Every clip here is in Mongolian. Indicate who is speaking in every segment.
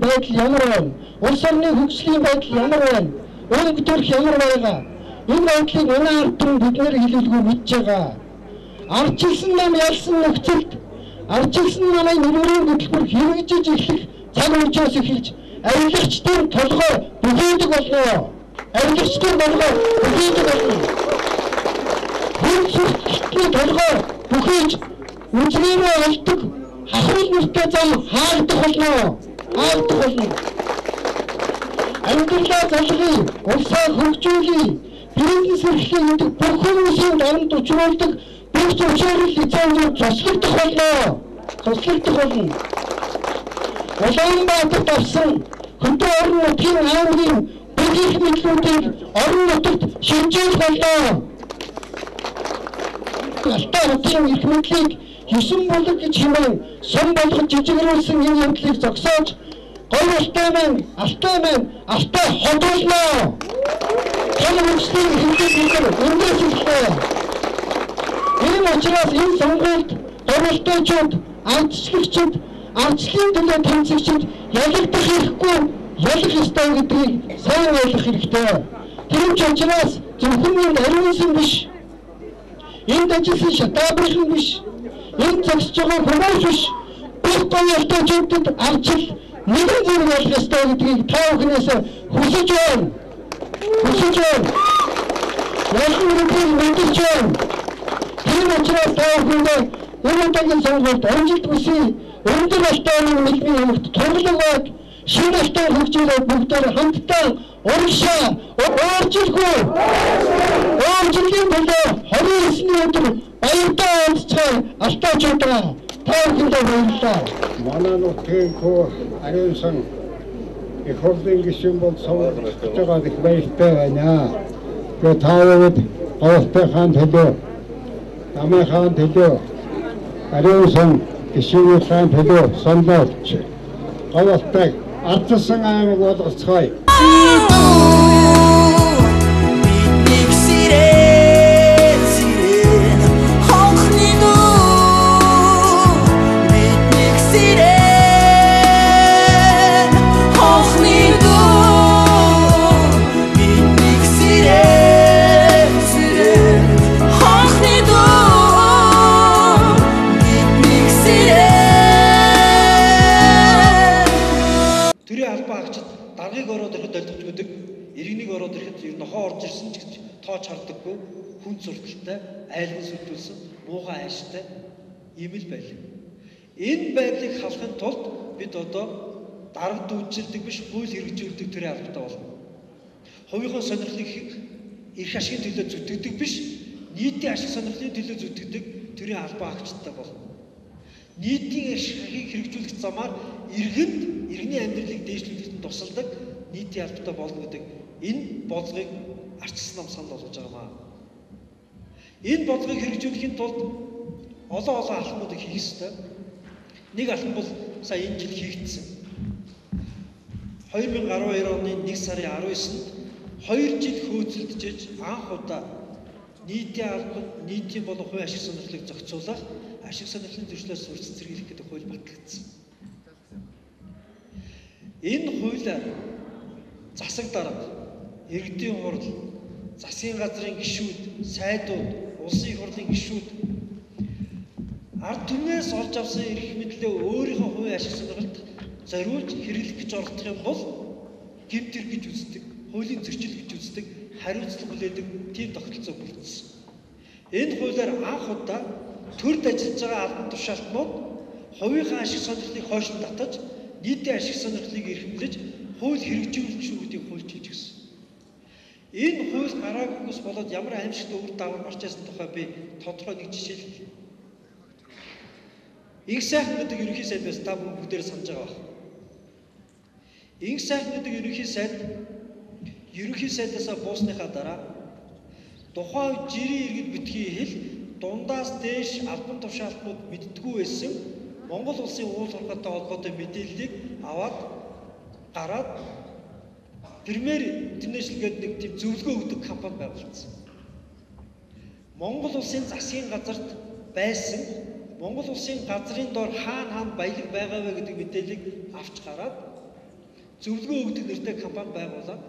Speaker 1: байдал ямар байна? Улс орны хөгжлийн байдал ямар байна? Өнгө төрх ямар байгаа? Энэ байдлыг манай ард түмэн биднээр хэлэлгүй мэдж байгаа. Ардчилсан нам ялсан нөхцөлд ардчилсан намын нүрийн хөтөлбөр хэрэгжиж эхлэх цаг үеэс эхэлж авилагчдын толгой бүхийдэг болно. Авилагчдын толгой бүхийдэг болно. Хүн сүрхтний толгой бүхийж үзгээрээ олдог хахуул нүртэй зам хаагдах болно. Хаагдах болно. Амьдралаа залгая, улсаа хөгжүүлье. Бизнес эрхлэх гэдэг бүх хүмүүсийн дарамт учруулдаг бүх зөвшөөрөл лицензүүд цуслагдах болно. Цуслагдах болно. Улаанбаатарт авсан хөдөө орон нутгийн аймгийн бүх их мэдлүүдийг орон нутагт шилжүүлэх болно. Алтай хотын их мэдлийг 9 булаг гэж хэмээн сум болгож жижигрүүлсэн энэ явдлыг зогсоож Говь Алтай маань, Алтай маань, Алтай хот болно. Тал хөгжлийн хэмжээ бид нар эндээс эхлэв. Энэ учраас энэ сонгуульд Говь-Алтайчууд, ардчлагчид, ардчлалын төлөө тэмцэгчид ялагдах эрхгүй, ялах ёстой гэдгийг сайн ойлгох хэрэгтэй. Тэр ч учраас зөвхөн энд ариунсан биш, энд ажилласан шатаабрын биш, энд зогсож байгаа хүмүүс биш, бүх Говь-Алтайчуудад ардчил нэгэн зэрэг ялах ёстой гэдгийг та бүхнээс хүсэж байна. Хүсэж байна. Ялах гэдгийг мэдэж байна. Тийм учраас та бүхэндээ энэ удаагийн сонгуульд амжилт хүсье. Өндөр Алтайны нийгмийн хамт туршлага байг, шинэ Алтай хөгжүүлээд бүгдээр хамтдаа урагшаа өөрчлөхгүй. Өөрчлөлийн төлөө 29-ний өдөр баяртай уулзцгаая Алтайчуудаа. Та бүхэндээ баярлалаа.
Speaker 2: Манай нутгийн хүү Ариунсан их хурлын гишүүн бол сонгогдож байгаад их баяртай байна. Тэгээ та бүхэнд Говь-Алтай хаан төлөө, Намын хаан төлөө, Ариунсан гишүүнийхээ төлөө сонгогдож Говь-Алтайг ардчилсан аймаг болгоцгоё.
Speaker 3: Хардаггүй, хүн сурталтай, айлган сүрдүүлсэн, муухай ааштай ийм л байлаа. Энэ байдлыг халахын тулд бид одоо дарга дүүжилдэг биш, хууль хэрэгжүүлдэг төрийн албатай болно. Хувийнхаа сонирхлыг эрх ашигын төлөө зүтгэдэг биш, нийтийн ашиг сонирхлын төлөө зүтгэдэг төрийн албан агчтай болно. Нийтийн ашигыг хэрэгжүүлэх замаар иргэнд иргэний амьдралыг дээшлүүлэхэд нь тусалдаг нийтийн албатай болно гэдэг энэ бодлогыг ардчилсан нам санал болгож байгаа маа. Энэ бодлогыг хэрэгжүүлэхийн тулд олон алхмуудыг хийх ёстой. Нэг алхам бол сая энэ жил хийгдсэн. 2012 оны 1 сарын 19-нд 2 жил хөөцөлдөж анх удаа нийтийн албан, нийтийн болон хувийн ашиг сонирхлыг зохицуулах, ашиг сонирхлын зөрчлөөс үржих зэрэглэх гэдэг хууль батлагдсан. Энэ хууль засаг дарга, иргэдийн хурал, засгийн газрын гишүүд, сайдууд, улсын их хурлын гишүүд ард түмнээс олж авсан эрх мэдлээ өөрийнхөө хувийн ашиг сонирхолд зориулж хэрэглэх гэж оролдох юм бол гэмт хэрэг гэж үздэг, хуулийн зөрчил гэж үздэг, хариуцлага хүлээдэг тийм тогтолцоо бүрдсэн. Энэ хуулиар анх удаа төрд ажиллаж байгаа албан тушаалтнууд хувийнхаа ашиг сонирхлыг хойш нь татаж, нийтийн ашиг сонирхлыг эрхэмлэж хууль хэрэгжүүлэх шүү гэдгийг хуульчилж өгсөн. Энэ хууль гараагүйгээс болоод ямар аимшигтай үр дагавар гарч ирсэн тухай би тодорхой нэг жишээ хэлье. Инх сайхан гэдэг ерөнхий сайд байсан, та бүгдээр санаж байгаа байх. Инх сайхан гэдэг ерөнхий сайд ерөнхий сайдаасаа буусныхаа дараа тухайн үед жирийн иргэд битгий хэл дундаас дээш албан тушаалтнууд мэддэггүй байсан Монгол улсын уул уурхайтай холбоотой мэдээллийг аваад гараад Premier International гэдэг нэг тийм зөвлөгөө өгдөг компани байгуулагдсан. Монгол улсын засгийн газарт байсан Монгол улсын газрын доор хаана хаана баялаг байгаа вэ гэдэг мэдээллийг авч гараад Зөвлөгөө өгдөг нэртэй компани байгуулаад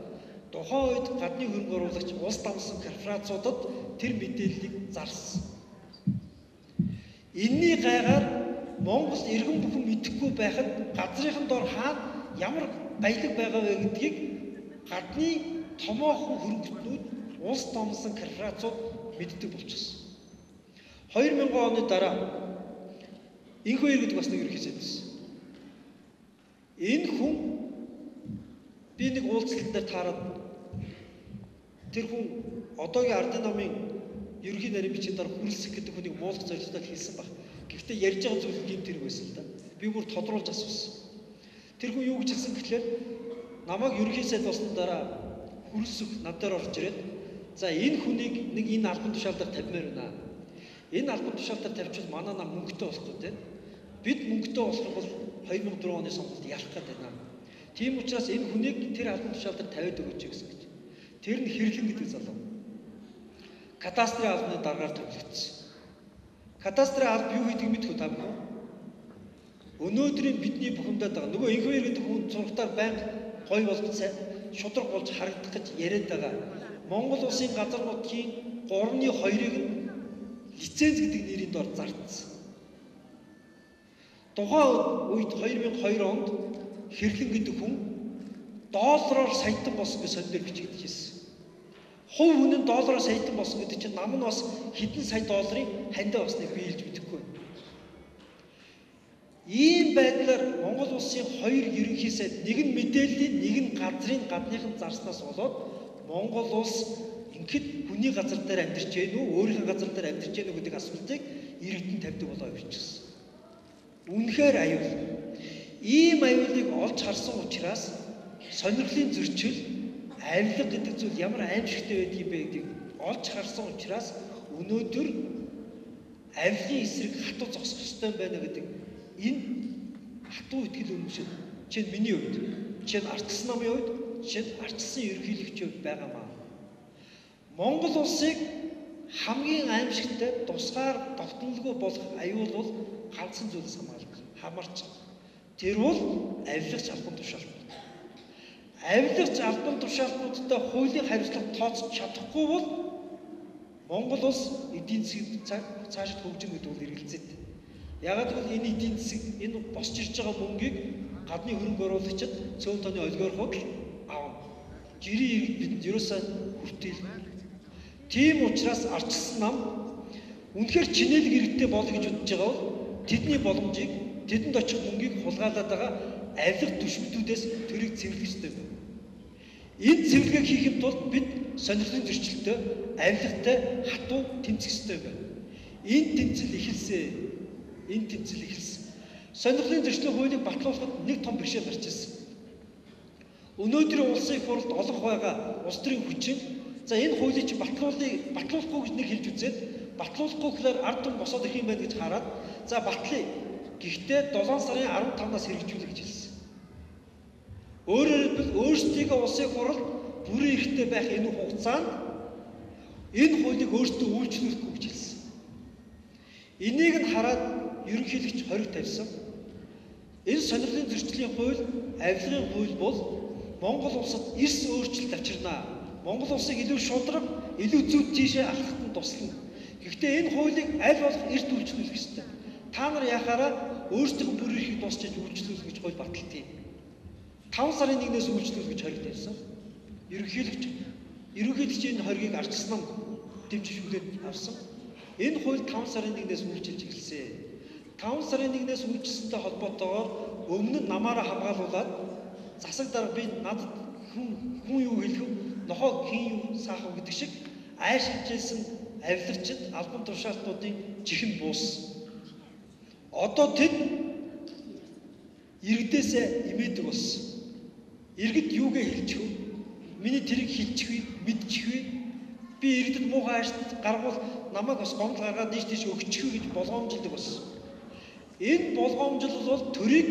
Speaker 3: тухайн үед гадны хөрөнгө оруулагч улс дамсан корпорациудад тэр мэдээллийг зарсан. Энийний гайгаар Монгол иргэн бүхэн мэдэхгүй байхад газрын дор хаана ямар баялаг байгаа вэ гэдгийг гадны томоохон хөрөнгөтнүүд улс дамсан корпорациуд мэддэг болчихсон. 2000 оны дараа Инхүү гэдэг бас нэг ерөнхий сайд байсан. Энэ хүн би нэг уулзалтан дээр таарад тэр хүн одоогийн ардын намын ерөнхий нарийн бичгийн дараа хүрэлцэх гэдэг хүнийг муулах зорилготой хэлсэн баг. Гэхдээ ярьж байгаа зүйл гэмт хэрэг байсан л да. Би бүр тодруулж асуусан. Тэр хүн юу гэж хэлсэн гэхлээр намайг ерөнхий сайд болсны дараа хүрэлцэх над дээр орж ирээд за энэ хүнийг нэг энэ албан тушаал дээр тавьмаар байна. Энэ албан тушаал дээр тавьчихвал манай нам мөнгөтэй болохгүй те. Бид мөнгөтэй болох бол 2004 оны сонголт ялах гээд байна. Тийм учраас энэ хүнийг тэр албан тушаал дээр тавиад өгөөч гэсэн гэж. Тэр нь Хэрлэн гэдэг залуу. Кадастрын албаны даргаар төвлөгдсөн. Кадастрын алба юу хийдэг мэдэх үү та бүхэн? Өнөөдрийн бидний бухимдаад байгаа. Нөгөө Инхүү гэдэг хүн зургатаар байнга гоё болж шудраг болж харагдах гэж яриад байгаа. Монгол улсын газар нутгийн 3.2-ыг нь лиценз гэдэг нэрийн дор зардсан. Тухайн үед 2002 онд Хэрлэн гэдэг хүн доллараар саятан болсон гэж сонь дээр бичигдчихсэн. Хувь хүн нь доллараар саятан болсон гэдэг чинь нам нь бас хэдэн сая долларын хандив болсныг би хэлж мэдэхгүй байна. Ийм байдлаар Монгол улсын хоёр ерөнхий сайд нэг нь мэдээллийн, нэг нь газрын гадныхан зарснаас болоод Монгол улс ингээд хүний газар дээр амьдарч гэнэ үү, өөрийнхөө газар дээр амьдарч гэнэ үү гэдэг асуултыг иргэдэн тавьдаг болоо явчихсан. Үнэхээр аюул. Ийм аюулыг олж харсан учраас сонирхлын зөрчил, авилга гэдэг зүйл ямар аимшигтай байдгийг бэ гэдгийг олж харсан учраас өнөөдөр авилгын эсрэг хатуу зогсох ёстой байна гэдэг энэ хатуу итгэл үнэмшил жишээ нь миний хувьд, жишээ нь ардчилсан намын хувьд, жишээ нь ардчилсан ерөнхийлөгчийн хувьд байгаамаа. Монгол улсыг хамгийн аимшигтай тусгаар тогтнолгүй болох аюул бол ганцхан зүйлээс хамаарч байгаа. Тэр бол авилгач албан тушаалтнууд. Авилгач албан тушаалтнуудтай хуулийн хариуцлага тооцож чадахгүй бол Монгол улс эдийн засгийг цаашид хөгжинэ гэдэг бол эргэлзээтэй. Яагаад гэвэл энэ эдийн засаг, энэ босч ирж байгаа мөнгийг гадны хөрөнгө оруулагчид цөөн тооны олигархууд авна. Жирийн иргэд бидэнд ерөөсөө хүртэл. Тийм учраас ардчилсан нам үнэхээр чинээлэг иргэдтэй болно гэж бодож байгаа бол тэдний боломжийг, тэдэнд очих мөнгийг хулгайлаад байгаа авилга түшмтүүдээс тэрийг цэвэрлэх ёстой юм. Энэ цэвэрлэгийг хийхэд тулд бид сонирхлын зөрчилтэй, авилгатай хатуу тэмцэх ёстой юм байна. Энэ тэмцэл эхэлсэн. Энэ тэмцэл эхэлсэн. Сонирхлын зөрчлийн хуулийг батлуулахад нэг том бэрхшээл гарч ирсэн. Өнөөдрийн улсын их хурлд олох байгаа улс төрийн хүчин за энэ хуулийг чи батлуулахгүй гэж нэг хэлж үзээд батлуулахгүй гэхээр ард түмэн босоод ирэх юм байна гэж хараад за батлая. Гэхдээ 7 сарын 15-наас хэрэгжүүлэх гэж хэлсэн. Өөрөөр хэлбэл өөрсдийгөө улсын хурал бүрэн эрхтэй байх энэ хугацаанд энэ хуулийг өөрсдөө үйлчлүүлэхгүй гэж хэлсэн. Энийг нь хараад ерөнхийлөгч хориг тавьсан. Энэ сонирхлын зөрчлийн хууль, авилгын хууль бол Монгол улсад эрс өөрчлөлт авчирнаа. Монгол улсыг илүү шударга, илүү зөв тийшээ алхахад нь туслана. Гэхдээ энэ хуулийг аль болох эрт үйлчлүүлэх ёстой. Та нар яхаараа өөрсдийнхөө бүрэн эрхийг дуусчиж үйлчлүүлэх гэж хууль баталдгийг. 5 сарын 1-ээс үйлчлүүлэх гэж хориг тавьсан. Ерөнхийлөгч энэ хоригийг ардчилсан нам дэмжиж хүлээж авсан. Энэ хууль 5 сарын 1-ээс үйлчилж эхэлсэн. 5 сарын 1-ээс үйлчилсэнтэй холбоотойгоор өмнө нь намаараа хамгаалуулаад засаг дарга би надад хүн юу хэлэх вэ? Нохоо хэн юу саах вэ гэдэг шиг айшилж ирсэн авилгачид албан тушаалтнуудын чихэнд буусан. Одоо тэд иргэдээсээ имээдэг болсон. Иргэд юугээ хэлчих вэ? Миний тэрийг хэлчих вэ? Мэдчих вэ? Би иргэдэд муухай аашт гаргавал намайг бас гомдол гаргаад нийш тийш өгчих вэ гэж болгоомжилдог болсон. Энэ болгоомжлол бол төрийг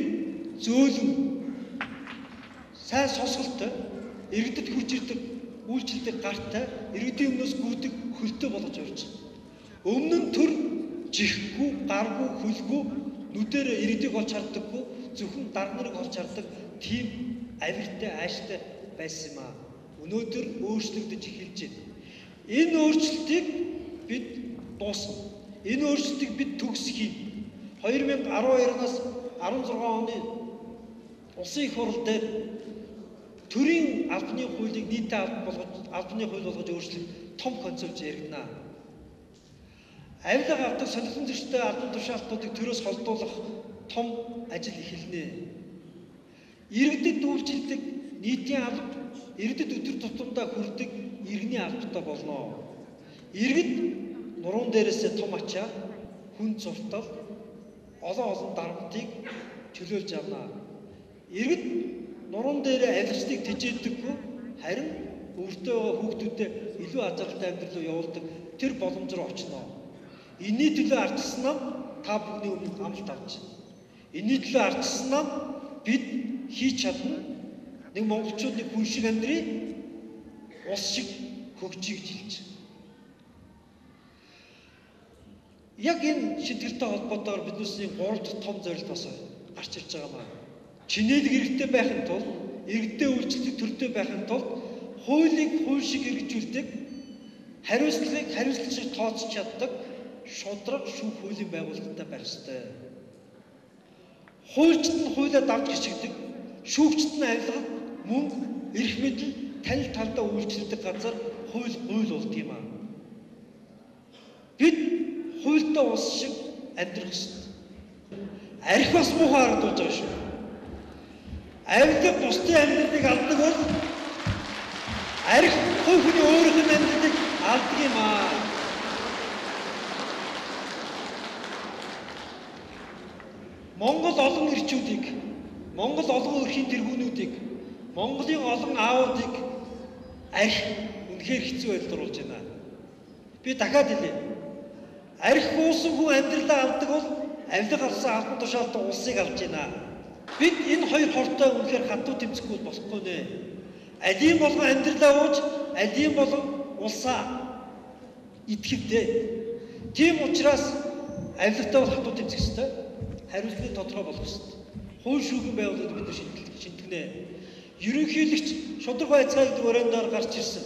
Speaker 3: зөөлөн сайн сонсголтой, иргэдэд хурж ирдэг, үйлчлдэг гартай, иргэдийн өмнөөс гүйдэг хөлтэй болгож явж байгаа. Өмнө нь төр чихгүй, гаргүй, хөлгүй, нүдээр иргэдийг олж харддаггүй, зөвхөн дарга нарыг олж харддаг тийм авиртай, ааштай байсан юм аа. Өнөөдөр өөрчлөгдөж эхэлж байна. Энэ өөрчлөлтийг бид дуусна. Энэ өөрчлөлтийг бид төгс хийнэ. 2012-наас 16 оны Улсын их хурал дээр төрийн албаны хуулийг нийтийн алба болгож, албаны хууль болгож өөрчлөх том концепц яригдана. Авилга авдаг сонирхон зөрчтэй албан тушаалтнуудыг төрөөс холдуулах том ажил эхэлнэ. Иргэдэд үйлчилдэг нийтийн алба, иргэдэд өдөр тутамдаа хүрдэг иргэний албатай болно. Иргэд нуруун дээрээсээ том ачаа, хүн зуртал, олон олон дарамтыг чөлөөлж авна. Иргэд нуруун дээрээ авилгачдыг тэжээдэггүй, харин өвөртөө байгаа хүүхдүүдэд илүү аз жаргалтай амьдрал руу явуулдаг тэр боломж руу очино. Энийний төлөө арчилсан нам та бүхний өмнө амлалт авч байна. Энийний төлөө арчилсан нам бид хийж чадна. Нэг монголчууд нэг хүн шиг амьдрий, улс шиг хөгжиж гэж хэлж байна. Яг энэ шийтгэлтэй холбоотойгоор биднээсийн 3 дахь том зорилт бас гарч ирж байгаа маа. Чинээлэг иргэдтэй байхын тулд, иргэдтэй үйлчлэх төртэй байхын тулд хуулийг хууль шиг хэрэгжүүлдэг, хариуцлагыг хариуцлага шиг тооцож чаддаг шударга шүүх хуулийн байгууллагатай байх ёстой. Хуульчид нь хуулиа давж гიშгдэг, шүүгчид нь авилга, мөнгө, эрх мэдэл, танил талдаа үйлчилдэг газар хууль гуйл болд юм аа. Бид хуультай улс шиг амьдрах ёстой. Арх бас муухай харагдуулж байгаа шүү. Авилга бусдын амьдралыг алдаг бол арх хувь хүний өөрийнх нь амьдралыг алдаг юм аа. Монгол олон эрчүүдийг, Монгол олон өрхийн тэргүүнүүдийг, Монголын олон аавуудыг арх үнэхээр хэцүү байдалд оруулж байна. Би дахиад хэлье. Арх уусан хүн амьдралаа алдаг бол авилга авсан албан тушаалтай улсыг алж байна. Бид энэ хоёр хортой үнэхээр хатуу тэмцэхгүй болохгүй нэ. Алийн болгон амьдралаа ууж, алийн болгон улсаа итгэвдээ. Тийм учраас авилгатай бол хатуу тэмцэх ёстой. Хариуцлагыг тодорхой болгох ёстой. Хууль шүүхийн байгууллагыг бид нар шинтгэнэ. Ерөнхийлөгч шударга байцгаа гэдэг өрөөндөө гарч ирсэн.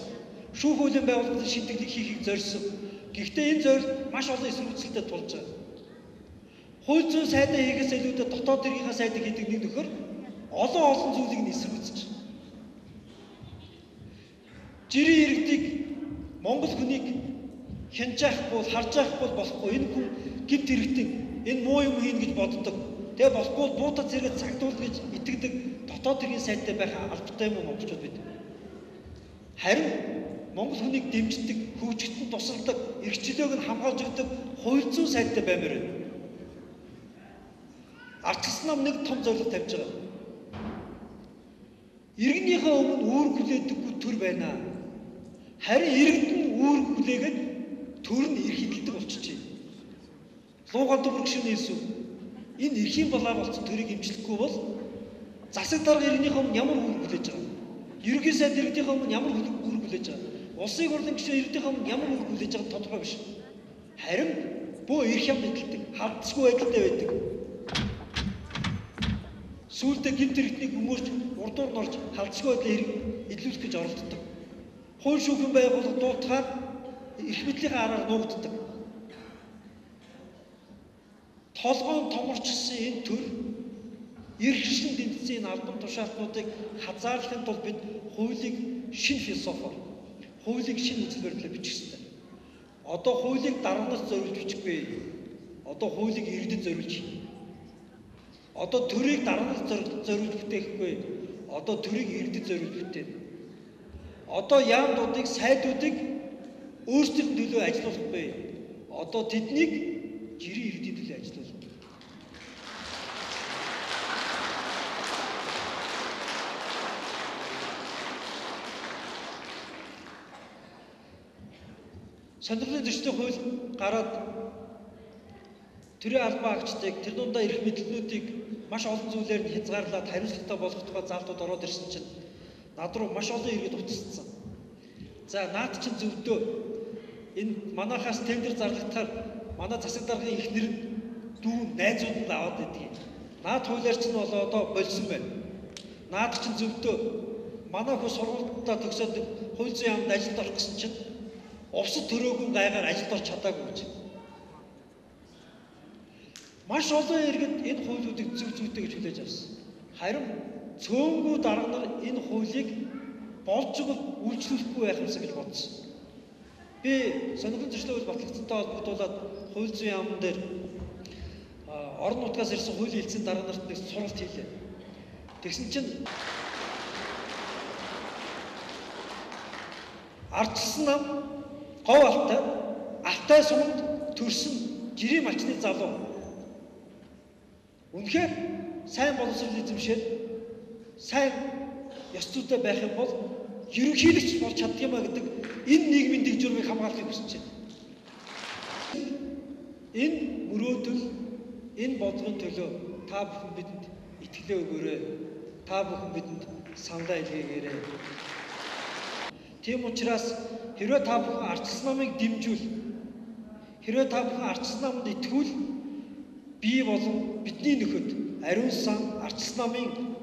Speaker 3: Шүүх хуулийн байгууллагын шинтгэлийг хийхийг зорьсон. Гэхдээ энэ зорилт маш олон эсэргүүцэлтэй тулж байгаа. Хууль зүйн сайдаа хийхээс илүүтэй дотоод хэргийнхаа сайдыг хийдэг нэг нөхөр олон олон зүйлийг нь эсэргүүцэж. Жирийн иргэдийг Монгол хүнийг хянжаахгүй, харжаахгүй болохгүй. Энэ хүн гэмт хэрэгтэн, энэ муу юм хийнэ гэж боддог. Тэгээ болохгүй буута зэрэг цагдуул гэж итгэдэг дотоод хэргийн сайдтай байх албатай юм уу монголчууд бид. Харин Монгол хүнийг дэмждэг, хөгжигтэн тусалдаг, эрх чөлөөг нь хамгаалж өгдөг хууль зүйн сайдтай баймаар байна. Арчилсан нам нэг том зорилго тавьж байгаа. Иргэнийхээ өмнө үүрэг хүлээдэггүй төр байна. Харин иргэд нь үүрэг хүлээгээд төр нь эрх эдэлдэг болчихжээ. Луугаан төмөр гишүүний хэлсэн. Энэ эрхийн балаа болсон төрийг эмчлэхгүй бол засаг дарга иргэнийхээ өмнө ямар үүрэг хүлээж байгаа вэ? Ерөнхий сайд иргэдийнхээ өмнө ямар үүрэг хүлээж байгаа вэ? Улсын хурлын гишүүн иргэдийнхээ өмнө ямар үүрэг хүлээж байгааг тодорхой биш. Харин бөө эрх юм эдэлдэг, халдсгүй байдалтай байдаг. Сүүлдээ гэмт хэрэгтнийг өмөрч, урдуур норж халдсгүй байдлаа хэрэг эдлүүлэх гэж оролддог. Хууль шүүхэн байгууллага дуутахаар эрх мэдлийнхээ араар нуугддаг. Толгоон томорчсон энэ төр эрхчлэн дэмжсэн энэ албан тушаалтнуудыг хазаарлахын тулд бид хуулийг шинэ философоор, хуулийг шинэ үзэл баримтлаар бичих ёстой. Одоо хуулийг дарганаас зориулж бичихгүй. Одоо хуулийг иргэдэд зориулж. Одоо төрийг дарганаас зориулж бүтээхгүй. Одоо төрийг иргэдэд зориулж бүтээнэ. Одоо яамнуудыг, сайдуудыг өөрсдийн төлөө ажилуулахгүй. Одоо тэднийг жирийн иргэдийн төлөө ажилуулна. Сонирхлын зөрчлийн хууль гараад төрийн албан агчдыг, тэр дундаа эрх мэдлэнүүдийг маш олон зүйлээр нь хязгаарлаад хариуцлагатай болгох тухай заалтууд ороод ирсэн чинь над руу маш олон иргэд утасцсан. За наад чинь зөвдөө. Энэ манайхаас тендер зарлагдахаар манай засаг даргын эхнэр нь дүү найзууд нь аваад байдаг юм. Наад хуулиар чинь бол одоо болсон байна. Наадах чинь зөвдөө. Манай хүү сургуульдаа төгсөөд хууль зүйн яамд ажилд орох гэсэн чинь увсад төрөөгүй гайгаар ажилд орч чадаагүй гэж. Маш олон иргэд энэ хуулиудыг зөв зүйтэй гэж хүлээж авсан. Харин цөөнгүй дарга нар энэ хуулийг болж үйлчлүүлэхгүй байх юмсан гэж бодсон. Би сонирхол зөрчлийн хууль батлагдсантай холбогдуулаад хууль зүйн яамн дээр орон нутгаас ирсэн хуулийн хэлтсийн дарга нарт нэг сургалт хийлээ. Тэгсэн чинь ардчилсан нам говь алтай, алтай суманд төрсөн жирийн малчны залуу үнэхээр сайн боловсрол эзэмшээд сайн ёс зүйтэй байх юм бол ерөнхийлөгч болж чаддаг юм а гэдэг энэ нийгмийн дэг журмыг хамгаалахыг хүсэж байна. Энэ мөрөөдөл, энэ бодлогын төлөө та бүхэн бидэнд итгэлээ өгөөрэй. Та бүхэн бидэнд саналаа илгээгээрэй. Тийм учраас хэрвээ та бүхэн ардчилсан намыг дэмжүүл, хэрвээ та бүхэн ардчилсан намд итгэвэл би болон бидний нөхөд Ариун сан ардчилсан намын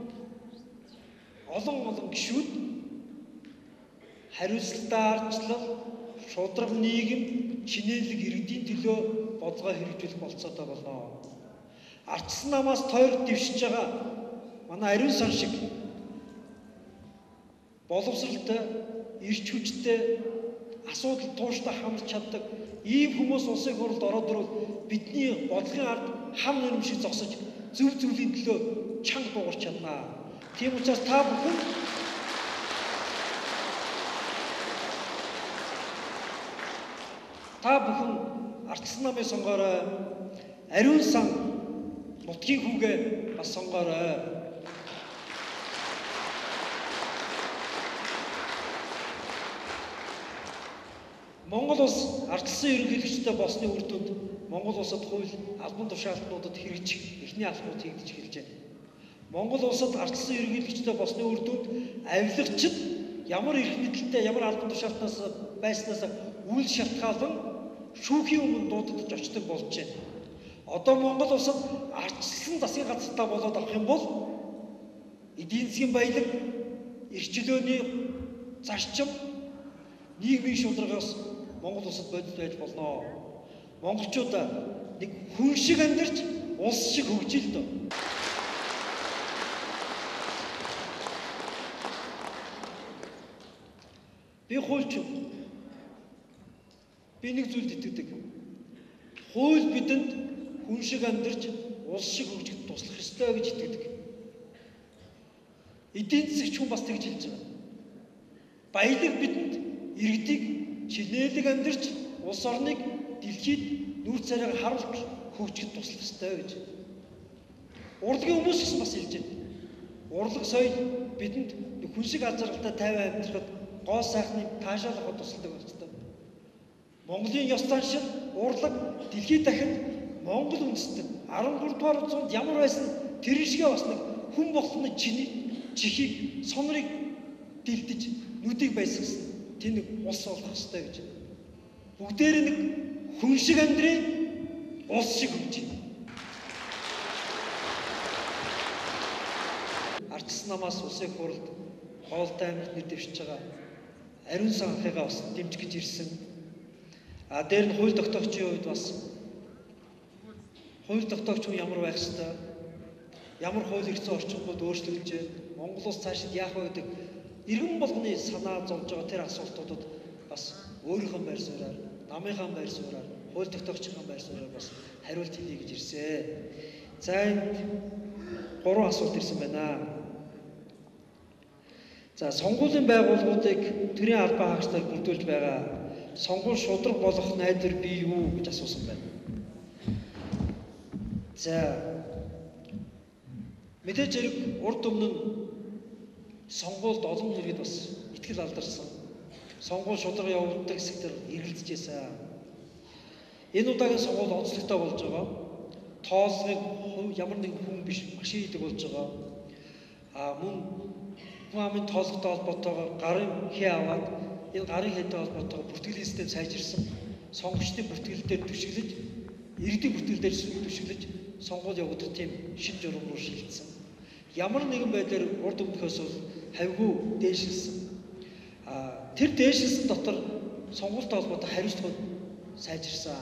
Speaker 3: олон олон гишүүд хариуцлагатай ардчлал, шударга нийгэм, чинээлэг иргэдийн төлөө бодлогоо хэрэгжүүлэх болцоотой болно. Ардчилсан намаас тойрог дэвшиж байгаа манай Ариун сан шиг боловсралтай, эрч хүчтэй, асуудал тууштай хамарч чаддаг ийм хүмүүс улсын хурлд ороод ирвэл бидний бодлогын ард хам нэрм шиг зогсож зөв зөвлийн төлөө чанга дуугарч чадна. Тийм учраас та бүхэн ардчилсан намыг сонгоорой. Ариун сан нутгийн хүүгээ бас сонгоорой. Монгол улс ардчилсан ерөнхийлөгчтэй болсны үр дүнд Монгол улсад хууль албан тушаалтнуудад хэрэгжих эхний алхмууд хийгдэж эхэлж байна. Монгол улсад ардчилсан ерөнхийлөгчтэй болсны үр дүнд авилгачид ямар эрх мэдэлтэй, ямар албан тушаалтнаас байснаас үл шалтгаалan шүүхийн өмнө дуудаж очдог болж байна. Одоо Монгол улсад ардчилсан засгийн газартаа болоод авах юм бол эдийн засгийн баялаг, эрх чөлөөний зарчим, нийгмийн шударгаас Монгол улсад бодит байж болно. Монголчууд нэг хүн шиг амьдарч улс шиг хөгжил дөө. Би хуульч. Би нэг зүйлд итгэдэг. Хууль бидэнд хүн шиг амьдарч улс шиг хөгжихэд туслах ёстой гэж итгэдэг. Эдийн засагч хүн бас тэгж хэлж байгаа. Баялаг бидэнд иргэдийг чинээлэг амьдарч улс орныг дэлхийд нүүр царайг харуулж хөгжихэд туслах ёстой гэж. Урлагийн хүмүүс гэсэн бас хэлж байна. Урлаг соёл бидэнд хүн шиг аз жаргалтай тайван амьдрахад гоо сайхныг таашаалахад тусалдаг байх ёстой. Монголын ёс заншил, урлаг дэлхийд дахинд Монгол үндэстэн 13 дугаар зуунд ямар байсан тэр шигээ бас нэг хүн болгоны чихийг, сонорыг дэлдэж нүдийг байсгасан тэр нэг улс болох ёстой гэж. Бүгдээр нэг хүн шиг амьдрий, улс шиг хөгжий. Ардчилсан намаас улсын хурлд Хоолтой аймагт нэр дэвшиж байгаа Ариун сан анхыгаа бас дэмжих гэж ирсэн. А дээр нь хууль тогтоогчийн хувьд бас хууль тогтоогч хүн ямар байх ёстой, ямар хууль эрх зүйн орчингууд өөрчлөгдөж байна, Монгол улс цаашид яах вэ гэдэг иргэн болгоны санаа зовж байгаа тэр асуултуудад бас өөрийнхөө байр суурьаар, намынхаа байр суурьаар, хууль тогтоогчийн байр суурьаар бас хариулт хийе гэж ирсэн. За энд 3 асуулт ирсэн байна. За сонгуулийн байгууллагуудыг төрийн албан хаагч нар бүрдүүлж байгаа. Сонгуул шударга болох найдвар бий юу гэж асуусан байна. За мэдээж хэрэг урд өмнө нь сонгуульд олон иргэд бас итгэл алдарсан. Сонгуул шударга явуулдаг хэсэг дээр эргэлдэж байсан. Энэ удаагийн сонгуул онцлогтой болж байгаа. Тооллогыг ямар нэгэн хүн биш машин хийдэг болж байгаа. А мөн хүн амын тоологтой холбоотойгоор гарын хээ аваад энэ гарын хээтэй холбоотойгоор бүртгэлийн систем сайжирсан. Сонгогчдын бүртгэл дээр түшиглэж, иргэдийн бүртгэл дээр түшиглэж сонгуул явагдах тийм шинэ журам руу шилжсэн. Ямар нэгэн байдлаар урд өмнөхөөс бол хавьгүй дээшилсэн. Тэр дээшилсэн дотор сонгуультай холбоотой хариуцлагууд сайжирсан.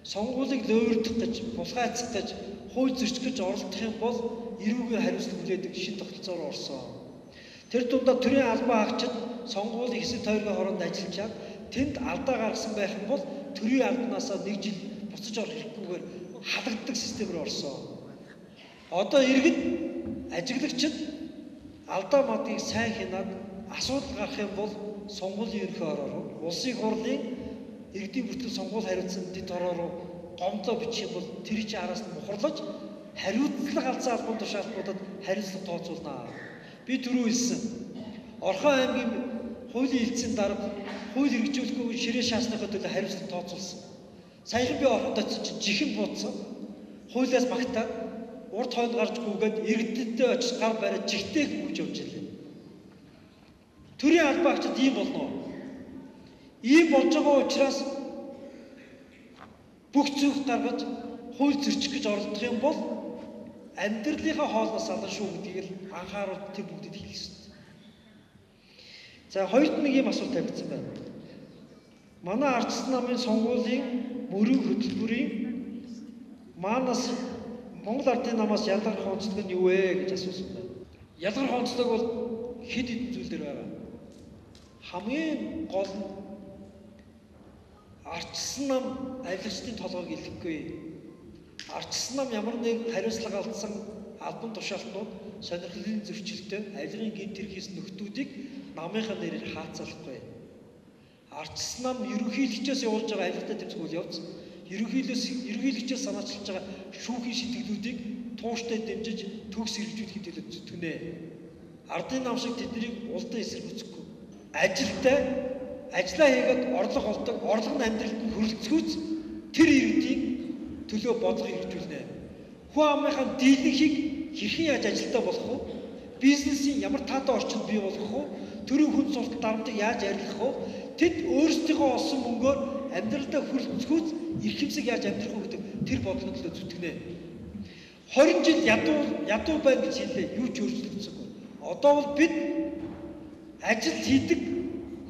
Speaker 3: Сонгуулийг лөөрдөх гэж, булгаацах гэж, хууль зөрчих гэж оролдох юм бол эрүүгийн хариуцлага хүлээдэг шинэ тогтолцоор орсон. Тэр дундаа төрийн албан хаагчид сонгуулийн хэсэг тойргийн хороонд ажиллаж тэнд алдаа гаргасан байх юм бол төрийн албанаасаа нэг жил буцаж орох хэрэггүйгээр халагддаг систем рүү орсон. Одоо иргэд ажиглагчид алдаа мадыг сайн хянаад асуудал гарах юм бол сонгуулийн ерөнхий хороо руу, улсын хурлын иргэдийн бүртгэл сонгуул хариуцсан дэд хороо руу гомдлоо бичих юм бол тэр чинь араас нь мухарлаж хариуцлага алдсан албан тушаалтнуудад хариуцлага тооцоолно. Би түрүү хэлсэн. Орхон аймгийн хуулийн хэлтсийн дарга хууль хэрэгжүүлэхгүй ширээ шаасныхаа төлөө хариуцлага тооцоолсон. Саяхан би орхонд очсон чинь жихэн буудсан. Хуулиас багтаад урд хойно гарч гүгээд иргэдтэй очиж гар бариад жигтэй гүйж явж илээ. Төрийн албан агчид ийм болно. Ийм болж байгаа учраас бүх зүг гаргаж хууль зөрчих гэж оролдох юм бол амьдралынхаа хоолноос алан шүү гэдгийг л анхааруул тэр бүгдэд хэлэх ёстой. За хоёрт нэг ийм асуулт тавигдсан байна. Манай ардчилсан намын сонгуулийн мөрийн хөтөлбөрийн манаас Монгол Ардын намаас ялгарх онцлог нь юу вэ гэж асуусан байна. Ялгарх онцлог бол хэд хэдэн зүйл дээр байгаа. Хамгийн гол нь ардчилсан нам авилгачдын толгойг илэхгүй. Ардчилсан нам ямар нэгэн хариуцлага алдсан албан тушаалтнууд сонирхлын зөрчилтэй авилгын гэмт хэрэг хийсэн нөхдүүдийг намынхаа нэрээр хаацаалахгүй. Ардчилсан нам ерөнхийлөгчөөс явуулж байгаа авилгатай тэмцэх үйл явц, ерөнхийлөгчөөс санаачилж байгаа шүүхийн шийтгэлүүдийг тууштай дэмжиж төгс хэрэгжүүлэхэд төлөө зүтгэнэ. Ардын нам шиг тэднийг улдан эсэргүүцэхгүй. Ажилтай ажлаа хийгээд орлого олдог, орлого нь амьдралд нь хөрөлцгүүц тэр иргэдийн төлөө бодлого хэрэгжүүлнэ. Хүн амынхаа дийлэнхийг хэрхэн яаж ажилтаа болох вэ? Бизнесийн ямар таатай орчинд бий болгох вэ? Төрийн хүн суртал дарамтыг яаж арилгах вэ? Тэд өөрсдийнхөө олсон мөнгөөр амьдралдаа хөрөлцгүүц эрхэмсэг яаж амьдрах вэ гэдэг тэр бодлогын төлөө зүтгэнэ. 20 жил ядуу байна гэж хэллээ. Юу ч өөрчлөгдсөнгүй. Одоо бол бид ажил хийдэг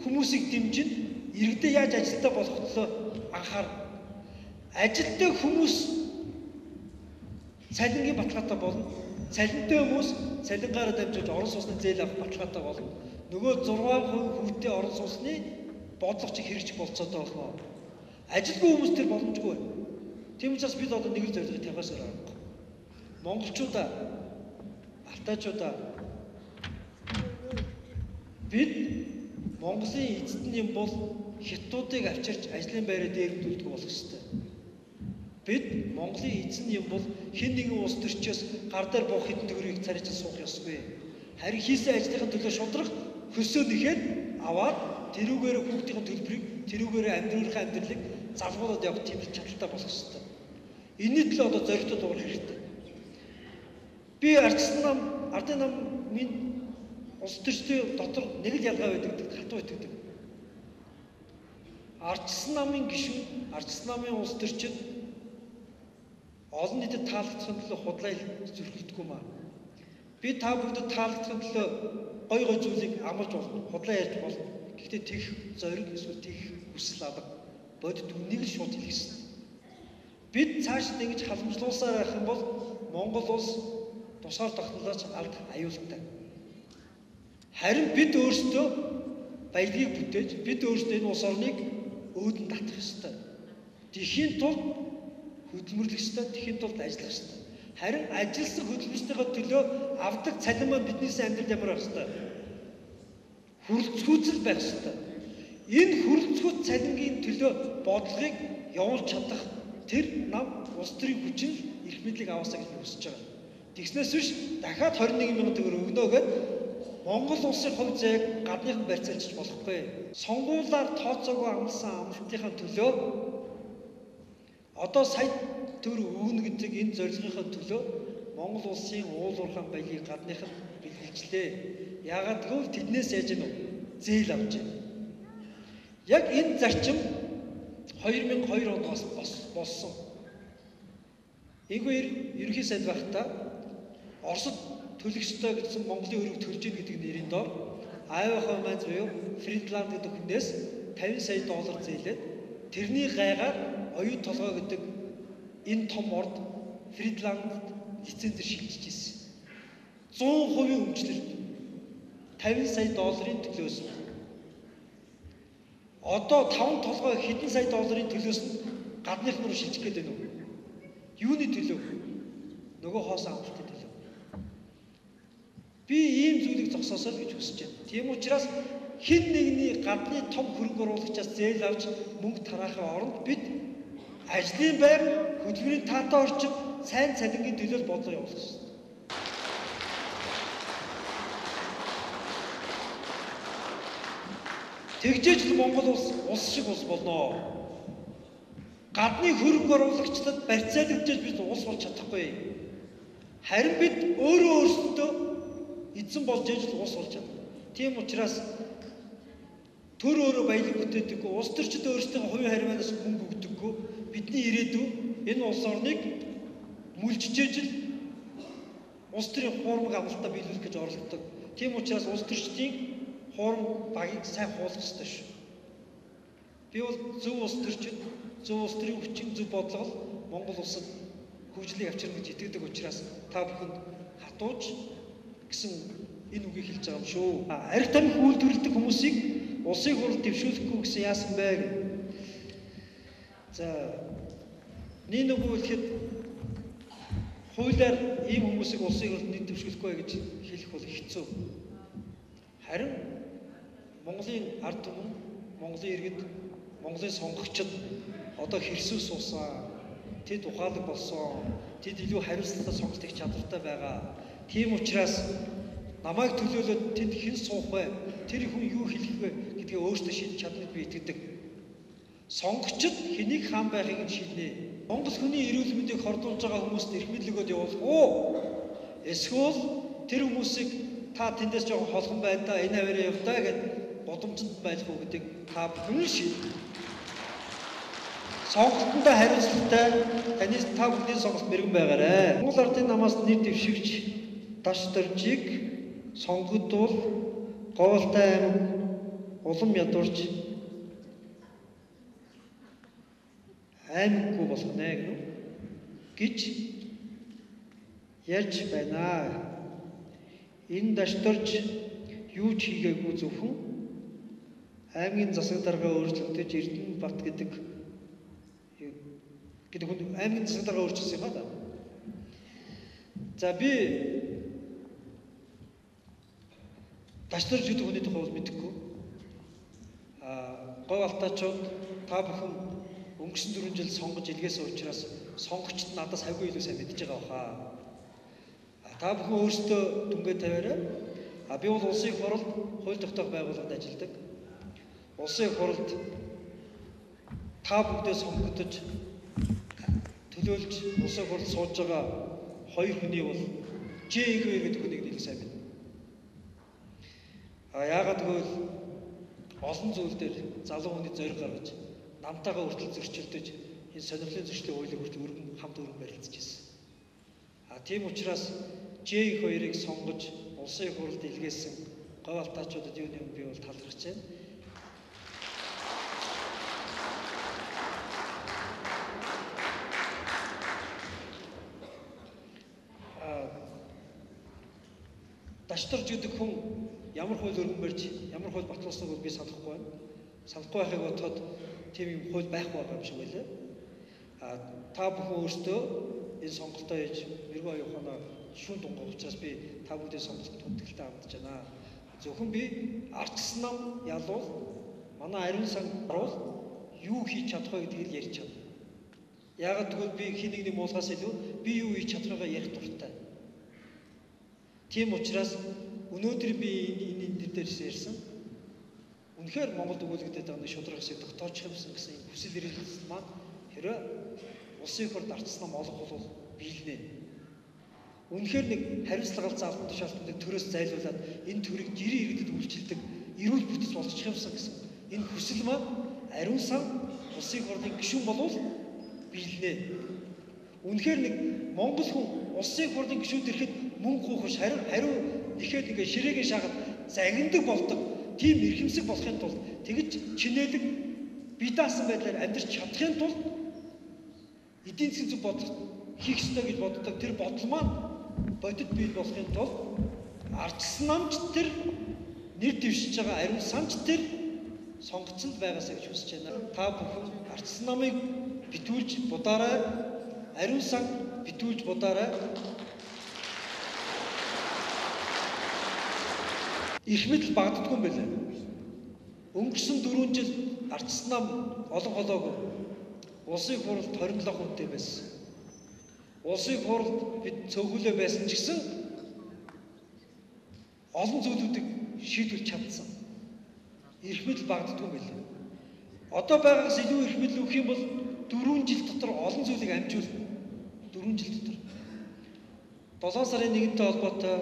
Speaker 3: хүмүүсийг дэмжин, иргэдээ яаж ажилтаа болох төлөө анхаар. Ажилтай хүмүүс цалингийн баталгаатай болно. Цалинтай хүмүүс цалингаараа дамжуулж орон сууцны зээл авах баталгаатай болно. Нөгөө 6% хүүтэй орон сууцны бодлого чиг хэрэгжих болцоотой болно. Ажилгүй хүмүүс тэр боломжгүй байна. Тийм учраас бид одоо нэг л зорилгыг тавихаас өөр аргагүй. Монголчуудаа, алтайчуудаа бид Монголын эзэд нь юм бол хятадуудыг авчирч ажлын байраа дээрэмдүүлдэг болох ёстой. Бид Монголын эзэн юм бол хэн нэгэн улс төрчөөс гар дээр буух хэдэн төгрөгийг цариж суух ёсгүй. Харин хийсэн ажлынхаа төлөө шудрах хөлсөө нэхэд аваад тэрүүгээр хүүхдийн төлбөрийг тэрүүгээр амьдралынхаа амьдралыг залгуулад явах тийм чадaltaй болох ёстой. Энэний төлөө одоо зоригтой дуурах хэрэгтэй. Би ардчилсан нам, ардын нам минь улс төрчдийн дотор нэг л ялгаа байдаг гэдэгт хатуу итгэдэг. Ардчилсан намын гишүүн, ардчилсан намын улс төрчид олон нийтэд таалагдахын төлөө худлаа зүрхлэдэггүй маа. Би та бүгдэд таалагдахын төлөө гой гой зүйлийг амлаж болно, худлаа ярьж болно. Гэхдээ тех зориг эсвэл тех хүсэл алга. Бодит үннийг л шууд хэлэх ёстой. Бид цааш ингэж халамжлуулсаар байх юм бол Монгол улс тусгаар тогтнолооч алдах аюултай. Харин бид өөрсдөө баялагийг бүтээж, бид өөрсдөө энэ улс орныг өөдөн татах ёстой. Тэхийн тулд хөдөлмөрлөх ёстой, тэхийн тулд ажиллах ёстой. Харин ажилласан хөдөлмөрчдийнхөө төлөө авдаг цалин маань биднээс амьдрал ямар байх ёстой? Хүрэлцгүүцэл байх ёстой. Энэ хүрэлцгүүц цалингийн төлөө бодлогыг явуулж чадах тэр нам улс төрийн хүчин эрх мэдлийг аваасаа гэж би хүсэж байгаа. Тэгснээс биш дахиад 21 мянган төгрөг өгнө гэд Монгол улсын хувь зээг гадныхан барьцаалж болохгүй. Сонгуулиар тооцоогүй амласан амлалтынхаа төлөө одоо сая төгрөг өгнө гэдэг энэ зорилгынхаа төлөө Монгол улсын уул уурхайн баялагийг гадныханд бэлгэлжлээ. Яагаад гэвэл тэднээс яаж юм зээл авч байна. Яг энэ зарчим 2002 онд болсон. Энэхүү ерөнхий сайд байхдаа Оросд төлөх ёстой гэсэн Монголын өрөг төлж ийн гэдэг нэрийн доор Айва Хоманз буюу Фридланд гэдэг хүнээс 50 сая доллар зээлээд тэрний гайгаар оюун толгой гэдэг энэ том орд Фридландд лицензээр шилжиж ирсэн. 100% өмчлөлт 50 сая долларын төлөөс нь. Одоо 5 толгой хэдэн сая долларын төлөөс нь гадных руу шилжих гээд байна уу? Юуны төлөө? Нөгөө хоосон амлалтын төлөө. Би ийм зүйлийг зогсоосоо л гэж хүсэж байна. Тийм учраас хэн нэгний гадны том хөрөнгө оруулагчаас зээл авч мөнгө тараахын оронд бид ажлын байр, хөдөлмөрийн таатай орчин, сайн цалингийн төлөө бодлого явуулах ёстой. Тэгжээж л Монгол улс улс шиг улс болно. Гадны хөрөнгө оруулагчдад барьцаалагдаж бид улс болж чадахгүй. Харин бид өөрөө өөрсдөө эзэн болж ээж л улс болж чадна. Тийм учраас төр өөрөө баялаг бүтээдэггүй, улс төрчид өөрсдийнхөө хувийн хариуцлагаас мөнгө өгдөггүй. Бидний ирээдүй энэ улс орныг мүлжижээж л улс төрийн хуурмаг амлалтаа биелүүлэх гэж оролддог. Тийм учраас улс төрчдийн хуурмаг багийг сайн хуулах ёстой шүү. Би бол зөв улс төрчид, зөв улс төрийн хүчин, зөв бодлого Монгол улсад хөгжлийг авчирна гэж итгэдэг учраас та бүхэнд хатууж гэсэн энэ үгийг хэлж байгаа юм шүү. Арх тамхи үйлдвэрлэдэг хүмүүсийг улсын хурал дэвшүүлэхгүй гэсэн яасан бэ гэх. За нэг нөгөө хэлэхэд хуулиар ийм хүмүүсийг улсын хуралд нэг дэвшүүлэхгүй гэж хэлэх бол хэцүү. Харин Монголын ард түмэн, Монголын иргэд, Монголын сонгогчид одоо хэрсүү суусан, тэд ухаалаг болсон, тэд илүү хариуцлагатай сонголт хийх чадвартай байгаа. Тийм учраас намайг төлөөлөөд тэнд хэн суух вэ? Тэр хүн юу хэлэх вэ гэдгийг өөрсдөө шийдэж чадна гэж би итгэдэг. Сонгогчид хэнийг хаан байхыг нь шийднэ. Монгол хүний эрүүл мэндийг хордуулж байгаа хүмүүст эрх мэдэл өгөөд явуулах уу? Эсвэл тэр хүмүүсийг та тэндээс жоохон холхон байдаа, энэ аваараа явдаа гэд гудамжинд байх уу гэдгийг та бүхэн шийднэ. Сонголтондоо хариуцлагатай таны та бүхний сонголт мэрэгэн байгаарай. Монгол ардын намаас нэр дэвшигч Даш Доржийг сонгогдвол Говьалтай аймаг улам ядуурч аймаггүй болох нэ гэж ярьж байна. Энэ Даш Дорж юу ч хийгээгүй, зөвхөн аймгийн засаг даргаа өөрчлөгдөж Эрдэнэбат гэдэг хүн аймгийн засаг даргаа өөрчилсөн юм ба да. За би Даш Дорж гэдэг хүний тухай бол мэдэхгүй. Говь алтаачууд та бүхэн өнгөрсөн 4 жил сонгож илгээсэн учраас сонгогчд надаас хавьгүй илүү сайн мэдж байгаа баха. Та бүхэн өөрсдөө дүнгээ тавиарай. Би бол улсын их хурлд хууль тогтоох байгууллагад ажилладаг. Улсын их хурлд та бүгдээ сонгогдож төлөөлж улсын их хурлд сууж байгаа хоёр хүний бол Ж2 гэдэг хүнийг илүү сайн мэднэ. Яагаад гэвэл олон зүйл дээр залуу хүний зориг гаргаж намтайгаа хүртэл зөрчилдөж энэ сонирхлын зөрчлийн хуулийг хүртэл өргөн хамт өргөн барилцж ирсэн. Тийм учраас Ж2-ыг сонгож улсын их хурлд илгээсэн Говь алтаачуудад юу нэм би бол талархаж байна. Даш Дорж гэдэг хүн ямар хууль өргөн барьж, ямар хууль батлуулсныг бол би санахгүй байна. Санахгүй байхыг бодоход тийм юм хууль байхгүй байгаа юм шиг байлаа. Та бүхэн өөрсдөө энэ сонголтоо хийж мэрэгэн оюун ухаанаа шүүн дунгах учраас би та бүгдийн сонголтод хүндэтгэлтэй хандж байна. Зөвхөн би ардчсан нам ялуул манай ариун сан харуул юу хийж чадах вэ гэдгийг л ярьж чадна. Яагаад гэвэл би хин нэгний муулгаас илүү би юу хийж чадахыгаа ярих дуртай. Тийм учраас өнөөдөр би энэ нэр дээр ярьсан. Үнэхээр Монголд өгүүлэгдээд байгаа нэг шударга хэсэг тогтоочих юмсан гэсэн энэ хүсэл эрмэлзэл маань хэрвээ улсын их хурд ардчсан нам олох бол биелнэ. Үнэхээр нэг хариуцлага алцсан албан тушаалтанд төрөөс зайлуулад энэ төрийг жирийн иргэдэд үйлчилдэг эрүүл бүтэц болчих юмсан гэсэн энэ хүсэл маань ариун сан улсын их хурлын гишүүн болвол биелнэ. Үнэхээр нэг Монгол хүн улсын их хурлын гишүүд ирэхэд мөнгө гүйх биш, харин хариу нэхэд ингээ ширээгийн шахаад загиндаг болдог тийм эрхэмсэг болохын тулд тэгж чинээлэг бие даасан байдлаар амьдрч чадахын тулд эдийн засгийн зөв бодлого хийх ёстой гэж боддог. Тэр бодол маань бодит бий болохын тулд ардчилсан намч тэр нэр дэвшиж байгаа ариун санч тэр сонгоцсон байгаасаа гэж хүсэж байна. Та бүхэн ардчилсан намыг битүүлж будаарай, ариун сан битүүлж будаарай. Эрх мэдэл багаддаггүй юм байлаа. Өнгөрсөн 4 жил ардчилсан нам олон холоогүй. Улсын хуралд 27 хүнтэй байсан. Улсын хуралд бид цөөхөлөө байсан ч гэсэн олон зүйлүүдийг шийдвэрлэж чадсан. Эрх мэдэл багаддаггүй юм байлаа. Одоо байгаагаас илүү эрх мэдэл өгөх юм бол 4 жил дотор олон зүйлийг амжуулна. 4 жил дотор. 7 сарын 1-тэй холбоотой,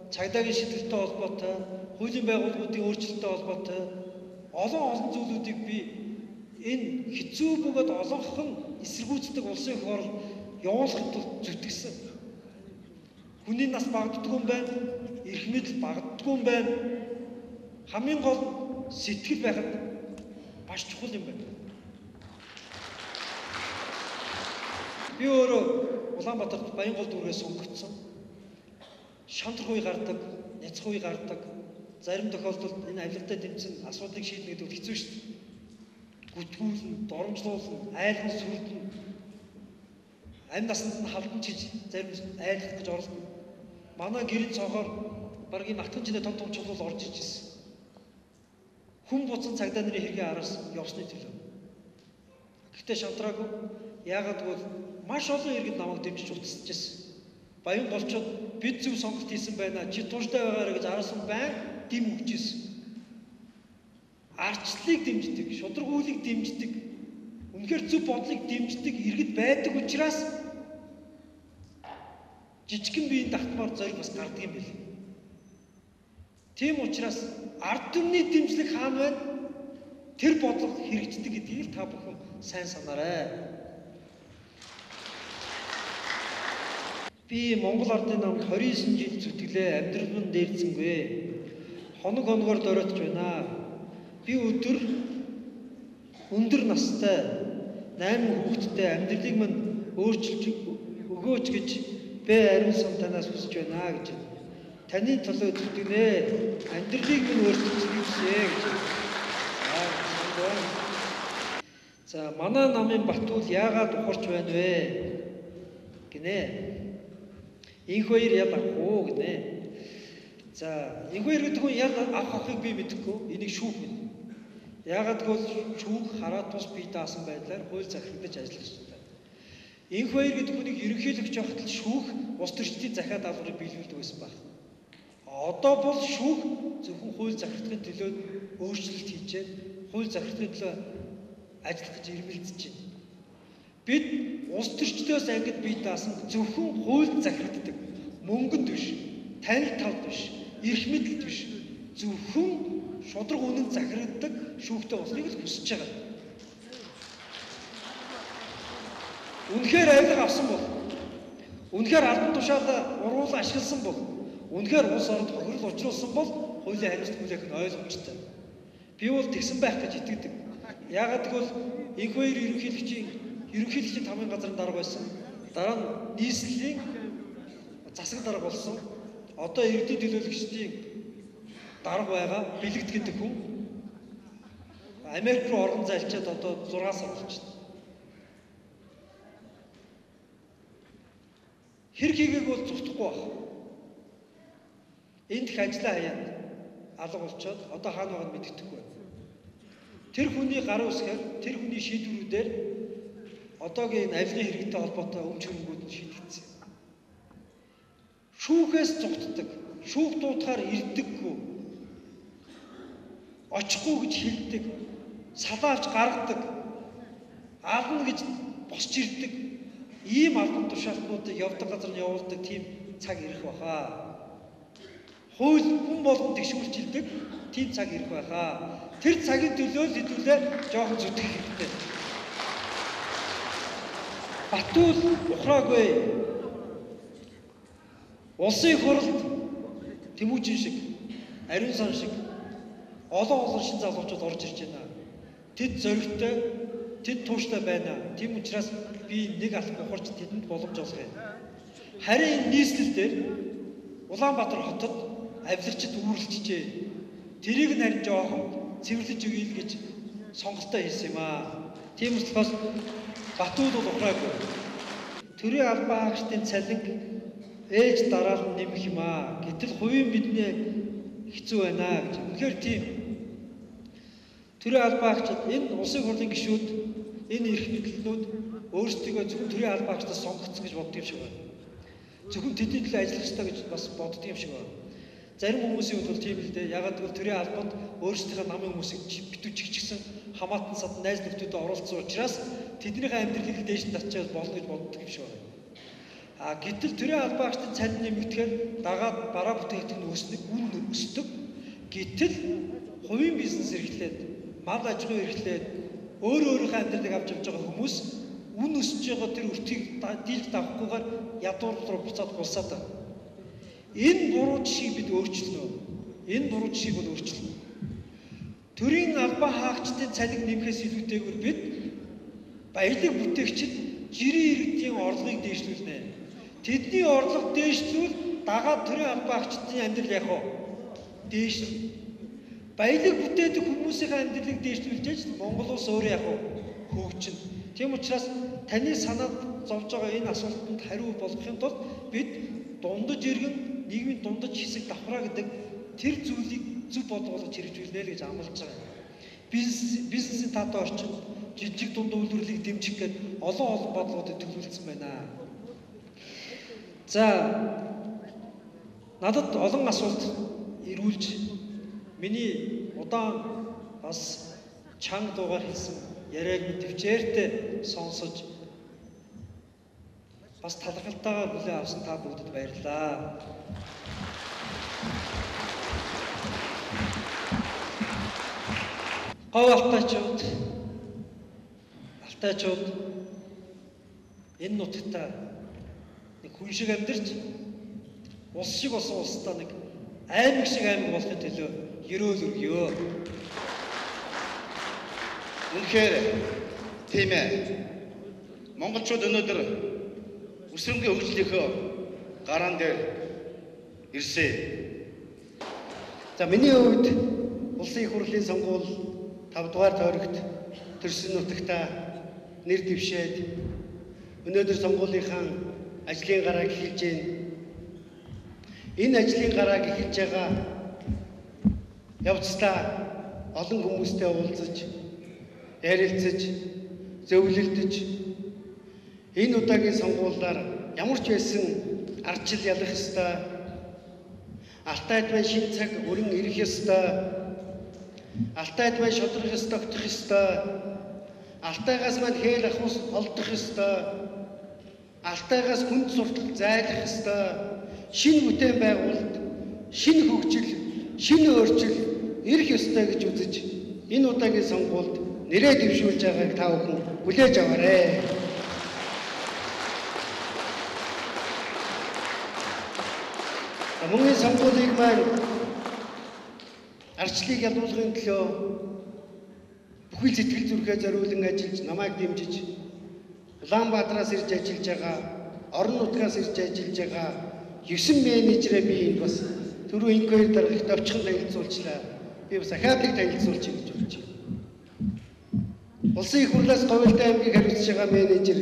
Speaker 3: цагдаагийн шийдвэртэй холбоотой, хуулийн байгууллагуудын өөрчлөлттэй холбоотой олон зүйлүүдийг би энэ хэцүү бөгөөд олонхон эсэргүүцдэг улсын их хурал явуулахын тулд зүтгэсэн. Хүний нас багаддаггүй юм байна, эрх мэдэл багаддаггүй юм байна. Хамгийн гол сэтгэл байхад маш чухал юм байна. Би өөрөө Улаанбаатарт Баянгол дүүргээс сонгогдсон. Шантрах үе гардаг, няцах үе гардаг. Зарим тохиолдолд энэ авилгатай тэмцэн асуудлыг шийднэ гэдэг нь хэцүү шүү дээ. Гүтгүүлнэ, доромжлуулна, айлган сүрдэнэ. Амь насанд нь халдан чиж зарим айлгах гэж оролдоно. Манай гэрийн цонхоор бараг энэ атган чинээ том том чулуул орж иж ирсэн. Хүн буцан цагдаа нарын хэргийн араас явсны төлөө. Гэхдээ шантраагүй. Яагаад гэвэл маш олон иргэд намайг дэмжиж утасч ирсэн. Баян голчууд бид зөв сонголт хийсэн байна. Чи тууштай байгаарай гэж араас нь байн дэм өгч ирсэн. Арчлалыг дэмждэг, шударга үйлийг дэмждэг, үнэхээр зөв бодлыг дэмждэг иргэд байдаг учраас жижигхэн биеийн давтмаар зориг бас гардаг юм билээ. Тийм учраас ард түмний дэмжлэг хаана байна? Тэр бодлого хэрэгждэг гэдгийг та бүхэн сайн санаарай. Би Монгол Ардын намд 29 жил зүтгэлээ, амьдрал минь дээрцэнгүй. Хоног хоногор доройтж байна. Би өдөр өндөр настай 8 хүүхэдтэй амьдралыг минь өөрчилж өгөөч гэж бэ ариун сан танаас хүсэж байна гэж. Таны төлөө зүтгэнэ. Амьдралыг минь өөрчилж өгөөч гэж. За манай намын Батүл яагаад ухарч байна вэ гинэ. Инх баяр ял авах уу гинэ. За инх баяр гэдэг хүн ял авах авахыг би мэдэхгүй. Энийг шүүх мэднэ. Яагаад гэвэл шүүх хараа тус бие даасан байдлаар хууль захирагдаж ажиллах ёстой. Инх баяр гэдэг хүнийг ерөнхийлөгч байхад л шүүх улс төрчдийн захиа даалгаврыг биелүүлдэг байсан байх. Одоо бол шүүх зөвхөн хууль захирагдахын төлөө өөрчлөлт хийжээ. Хууль захирагдахын төлөө ажиллах гэж ирмэлзэж байна. Бид улс төрчдөөс ангид бие даасан зөвхөн хууль захирагддаг. Мөнгөнд биш, танил талд биш, эрх мэдэлд биш. Зөвхөн шударга үнэн захирагддаг шүүхтэй болохыг л хүсэж байгаа. Үнэхээр авилга авсан бол, үнэхээр албан тушаалаа уруулан ашигласан бол, үнэхээр улс оронд хохирол учруулсан бол хуулийн хариуцлага хүлээх нь ойлгомжтой. Би бол тэгсэн байх гэж итгэдэг. Яагаад гэвэл инх баяр ерөнхийлөгчийн тамгын газрын дарга байсан. Дараа нь нийслэлийн засаг дарга болсон. Одоо иргэдийн төлөөлөгчдийн дарга байгаа Бэлэгт гэдэг хүн Америк руу орон зайлчаад одоо 6 сар болчихсон. Хэрэг хийгээг бол зүтгэхгүй байх. Энд их ажлаа хаяад алга болчоод одоо хаана байгааг мэддэхгүй байна. Тэр хүний гар үсгээр, тэр хүний шийдвэрүүдээр одоогийн энэ авилгын хэрэгтэй холбоотой өмч хөрөнгүүд нь шийдэгдсэн. Шүүхээс зүгтдэг, шүүх дуудахаар ирдэггүй, очихгүй гэж хэлдэг, салаа авч гаргадаг, ална гэж босч ирдэг, ийм албан тушаалтнуудыг явдаг газар нь явуулдаг тийм цаг ирэх байхаа. Хууль хүн болгон тэгшүүлчилдэг тийм цаг ирэх байхаа. Тэр цагийн төлөө л хэдүүлээ жоохон зүтгэх хэрэгтэй. Батүл ухраагүй. Улсын их хурлд Тэмүүжин шиг, Ариун сан шиг олон шин залуучууд орж ирж байна. Тэд зоригтой, тэд тууштай байна. Тийм учраас би нэг алх бухарч тэдэнд боломж олгоё. Харин энэ нийслэл дээр Улаанбаатар хотод авилгачид үүрлжжээ. Тэрийг нь харин жоохон цэвэрлэж өгье л гэж сонголтоо хийсэн юм аа. Тийм учраас Батууд бол ухраагүй. Төрийн албан хаагчдын цалинг ээж дараалан нэмэх юм аа. Гэтэл хувийн бидний хэцүү байна гэж. Үнэхээр тийм. Төрийн албан хаагчид энэ улсын хурлын гишүүд, энэ эрх мэдэлнүүд өөрсдийгөө зөвхөн төрийн албан хаагчдаас сонгогдсон гэж боддог юм шиг байна. Зөвхөн тэдний төлөө ажиллах ёстой гэж бас боддог юм шиг байна. Зарим хүмүүсийн хувьд бол тийм л дээ. Ягаад гэвэл төрийн албанд өөрсдийнхөө намын хүмүүсийг битүү чигчгсэн хамаатан садан найз нөхдөдөө оролцсон учраас тэднийхээ амьдралыг дээш нь татчаад болно гэж боддог юм шиг байна. А гэтэл төрийн албан хаагчдын цалин нэмэгдэхээр дагаад бараа бүтээгдэхүүн өснө, үн өсдөг. Гэтэл хувийн бизнес эрхлээд, мал аж ахуй эрхлээд өөр өөрийнхөө амьдралыг авч явж байгаа хүмүүс үн өсөж байгаа тэр өртгийг дийлж давахгүйгээр ядуур руу буцаад гулсаад байна. Энэ буруу жишгийг бид өөрчилнө. Энэ буруу жишгийг бол өөрчилнө. Төрийн албан хаагчдын цалин нэмэхээс илүүтэйгээр бид баялаг бүтээгчид жирийн иргэдийн орлогыг дээшлүүлнэ. Тэдний орлого дээшлүүл дагаад төрийн албан хаагчдын амьдрал яах вэ? Дээшлэн. Баялаг бүтээдэг хүмүүсийн амьдралыг дээшлүүлж яж Монгол улс өөрөө яах вэ? Хөгжинэ. Тийм учраас таны санаанд зовж байгаа энэ асуултанд хариу болгохын тулд бид дундаж иргэн нийгмийн дундаж хэсэг давхраа гэдэг тэр зүйлийг зөв бодлого болгож хэрэгжүүлнэ л гэж амлаж байгаа юм. Бизнесийн таатай орчин, жижиг дунд үйлдвэрлэлийг дэмжих гээд олон олон бодлогоудыг төлөвлөсөн байна. За надад олон асуулт ирүүлж миний удаан бас чанга дуугаар хэлсэн яриаг минь төвчээртэй сонсож бас талархалтайгаар хүлээн авсан та бүгдэд баярлалаа. Говь алтайчууд энэ нутагта нэг хүн шиг амьдарч улс шиг болсон улсдаа нэг аймаг шиг аймаг болохын төлөө ерөөл өргөё.
Speaker 4: Үнэхээр тийм ээ. Монголчууд өнөөдөр өсрөнгийн хөгжлийнхөө гараан дээр ирсэн.
Speaker 5: За миний хувьд улсын их хурлын сонгуул 5 дугаар тойрогт төрсөн нутагта нэр дэвшээд өнөөдөр сонгуулийнхаа ажлын гарааг эхэлж байна. Энэ ажлын гарааг эхэлж байгаа явцдаа олон хүмүүстэй уулзаж, ярилцаж, зөвлөлдөж энэ удаагийн сонгуулиар ямар ч байсан ардчил ялах ёстой, Алтайд маань шинэ цаг өрн ирэх ёстой, Алтайд маань шудрах ёстой, огтох ёстой, Алтайгаас маань хээл ахуйс олдох ёстой, Алтайгаас хүнд суртал зайлах ёстой, шинэ бүтээн байгуулалт, шинэ хөгжил, шинэ өөрчлөлт ирэх ёстой гэж үзэж энэ удаагийн сонгуульд нэрээ дэвшүүлж байгааг та бүхэн хүлээж аваарай. Мөн сонгуулийг маань ардчлалыг ялуулгын төлөө бүхэл сэтгэл зүрхээ зориулан ажиллаж намайг дэмжиж Улаанбаатараас ирж ажиллаж байгаа, орон нутгаас ирж ажиллаж байгаа 9 менежерээ би энд бас түрүү инквайри даргах товчхон танилцуулчлаа. Би бас ахиадлыг танилцуулчих гэж бодож байна. Улсын их хурлаас Говьлтай аймгийг хариуцж байгаа менежер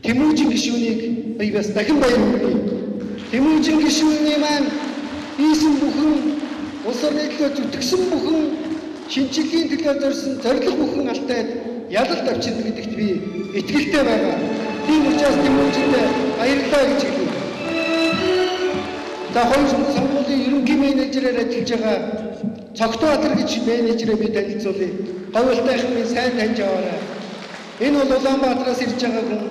Speaker 5: Тэмүүжин гишүүнийг би бас дахин баяр хүргэе. Тэмүүжин гишүүний маань хийсэн бүхэн улс орны төлөө зүтгэсэн бүхэн шинчиллийн төлөө зорьсон зорилго бүхэн Алтайд ялалт авчирна гэдэгт би итгэлтэй байгаа. Тийм учраас Тэмүүжиндээ баярлалаа гэж хэлье. За хоёр сонгуулийн ерөнхий менежерээр ажиллаж байгаа Цогтбаатар гэж менежерээ би танилцуулъя. Говьлтайхан минь сайн таньж аваарай. Энэ бол Улаанбаатараас ирж байгаа хүн.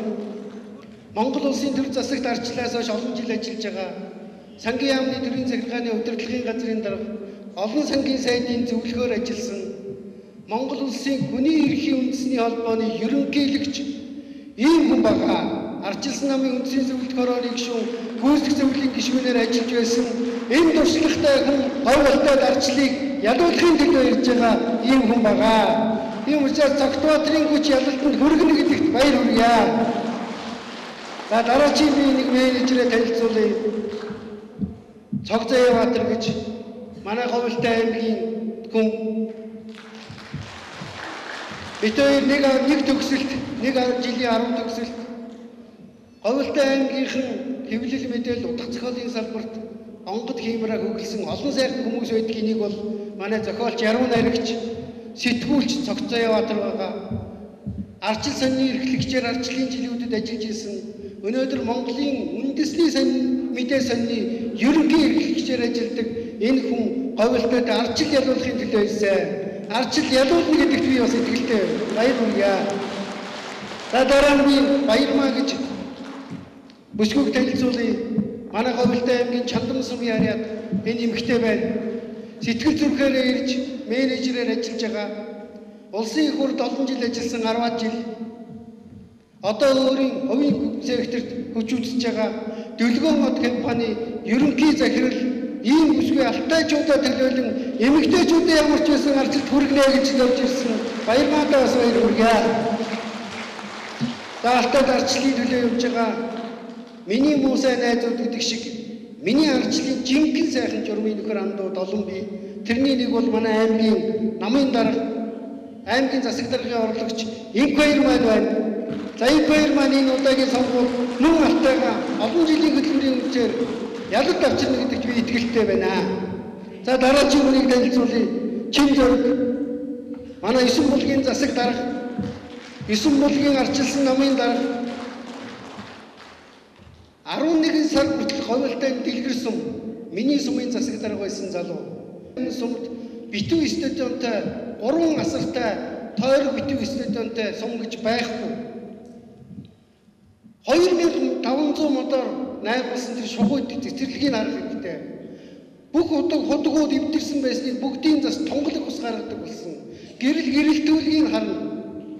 Speaker 5: Монгол улсын төр засагт ардчлалаас хойш олон жил ажиллаж байгаа. Сангийн яамны төрийн захиргааны удирдлагын газрын дарга, олон сангийн сайдын зөвлөхөөр ажилласан. Монгол улсын хүний эрхийн үндэсний холбооны ерөнхийлөгч ийм хүн байгаа. Ардчилсан намын үндсийн зөвлөлт хорооны гишүүн гүйцэтгэх зөвлөлийн гишүүнээр ажиллаж байсан. Энэ туршлагатай хүн Говьалтай арчлыг ялуулахын төлөө ирж байгаа ийм хүн байгаа. Тийм учраас Цогтбаатарын хүч ялалтанд хүргэнэ гэдэгт баяр хүргье. За дараагийн би нэг менежерээ танилцуулъя. Цогцоёбаатар гэж манай Говьалтай аймгийн хүн. Бид хоёр нэг төгсөлт, нэг жилийн 10 төгсөлт Говьалтай аймгийнхан хэвлэл мэдээлэл утга зохиолын салбарт онгод хиймраа хөглөсөн олон сайхан хүмүүс байдгийг нэг бол манай зохиолч Яруу найрагч, сэтгүүлч Цогцоёбаатар байгаа. Арчил сонины эрхлэгчээр арчлын жилүүдэд ажиллаж исэн. Өнөөдөр Монголын үндэсний сонин мэдээ сонины ерөнхий эрхлэгчээр ажилладаг энэ хүн Говьалтай арчил ялуулахын төлөө ирсэн. Арчил ялуулна гэдэгт би бас итгэлтэй. Баяр хүргье. За дараа нь би Баярмаа гэж бүсгүйг танилцуулъя. Манай Говьалтай аймгийн Чандам сумын харьяат энэ эмэгтэй байна. Сэтгэл зүрхээрээ ирж менежерээр ажиллаж байгаа. Улсын их хурлд олон жил ажилласан 10 жил. Одоо өөрийн хувийн секторт хүч үзэж байгаа Дөлгөөн мод компани ерөнхий захирал ийм бүсгүй алтайчуудаа төлөөлөн эмэгтэйчүүдээ ямар ч байсан арчилт хүргэнэ гэж зорж ирсэн. Баярмаадаа бас баяр хүргье. За алтайд арчлын төлөө явж байгаа миний муу сайн найзууд гэдэг шиг миний арчлын жинхэнэ сайхан журмын нөхөр андууд олон бий. Тэрний нэг бол манай аймгийн намын дарга, аймгийн засаг даргын орлогч Инк баяр маань байна. За Инк баяр маань энэ удаагийн сонгуул мөн алтайгаа олон жилийн хөдөлмөрийн үгээр ялалт авчирна гэдэгт би итгэлтэй байна. За дараагийн хүнийг танилцуулъя. Чин зөрг. Манай 9 булгийн засаг дарга, 9 булгийн арчилсан намын дарга 11 сар хүртэл Говьалтай дэлгэр сум миний сумын засаг дарга байсан залуу. Энэ сумд битүү стадионтой 3 асартай тойрог битүү стадионтой сум гэж байхгүй. 2500 модоор найруулсан тэр шугууд цэцэрлэгийг харах хэрэгтэй. Бүх удаг худгууд эвдэрсэн байсныг бүгдийн зас тунгалаг ус гаргадаг болсон. Гэрэл гэрэлтүүлгийг харна.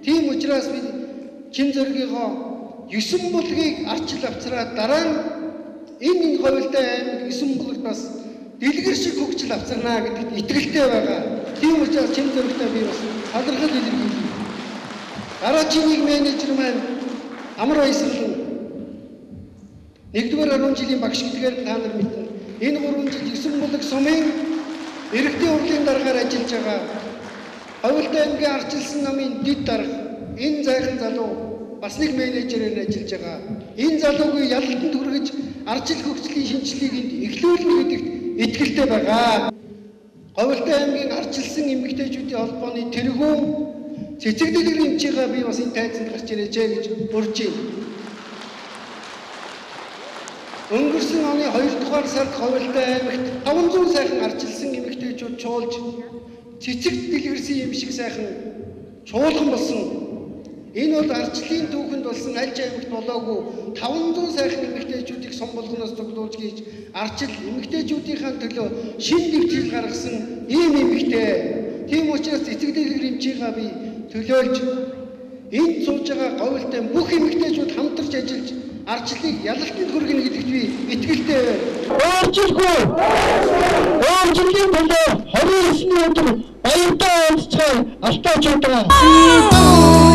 Speaker 5: Тийм учраас би чин зөргийнхоо 9 булгийг арчил авцраа дараа нь энэ Говьалтай аймаг 9 булгт бас дэлгэр шиг хөгжил авцарна гэдэгт итгэлтэй байгаа. Тийм учраас чин зөрөгтэй би бас талархал илэрхийлье. Дараагийн нэг менежер маань Амар Баясгалан 1-р 10 жилийн багш гэдгээр та нар мэднэ. Энэ 3 жил 9 булаг сумын эрэгтэй хурлын даргаар ажиллаж байгаа. Говьалтай аймгийн арчилсан намын дэд дарга энэ зайхан залуу бас нэг менежерээр ажиллаж байгаа. Энэ залууг ялалтанд хүргэж арчил хөгжлийн шинжилгээг энд эхлүүлнэ гэдэгт итгэлтэй байгаа. Говьалтай аймгийн арчилсан эмэгтэйчүүдийн холбооны тэргүүн цэцэг дэлгэр эмчигээ би бас энэ тайзанд гарч ирээч гэж урьж байна. Өнгөрсөн оны 2 дугаар сард Говьалтай аймагт 500 сайхан арчилсан эмэгтэйчүүд чуулж цэцэгт дэлгэрсэн юм шиг сайхан чуулган болсон. Энэ бол арчлын түүхэнд болсон аль ч аймагт болоогүй 500 сайхан эмэгтэйчүүдийг сум болгоноос цуглуулж хийж арчил эмэгтэйчүүдийнхээ төлөө шинэ дэвтрэл гаргасан ийм эмэгтэй. Тийм учраас цэцэг дэлгэр эмчигээ би төлөөлж энд сууж байгаа Говьалтай бүх эмэгтэйчүүд хамтарч ажиллаж арчлыг ялалтанд хүргэнэ гэдэгт би итгэлтэй байна.
Speaker 1: Өөрчлөлгүй. Өөрчлөлийн төлөө 29-ний өдөр баяртай уулзцгаая алтайчуудаа.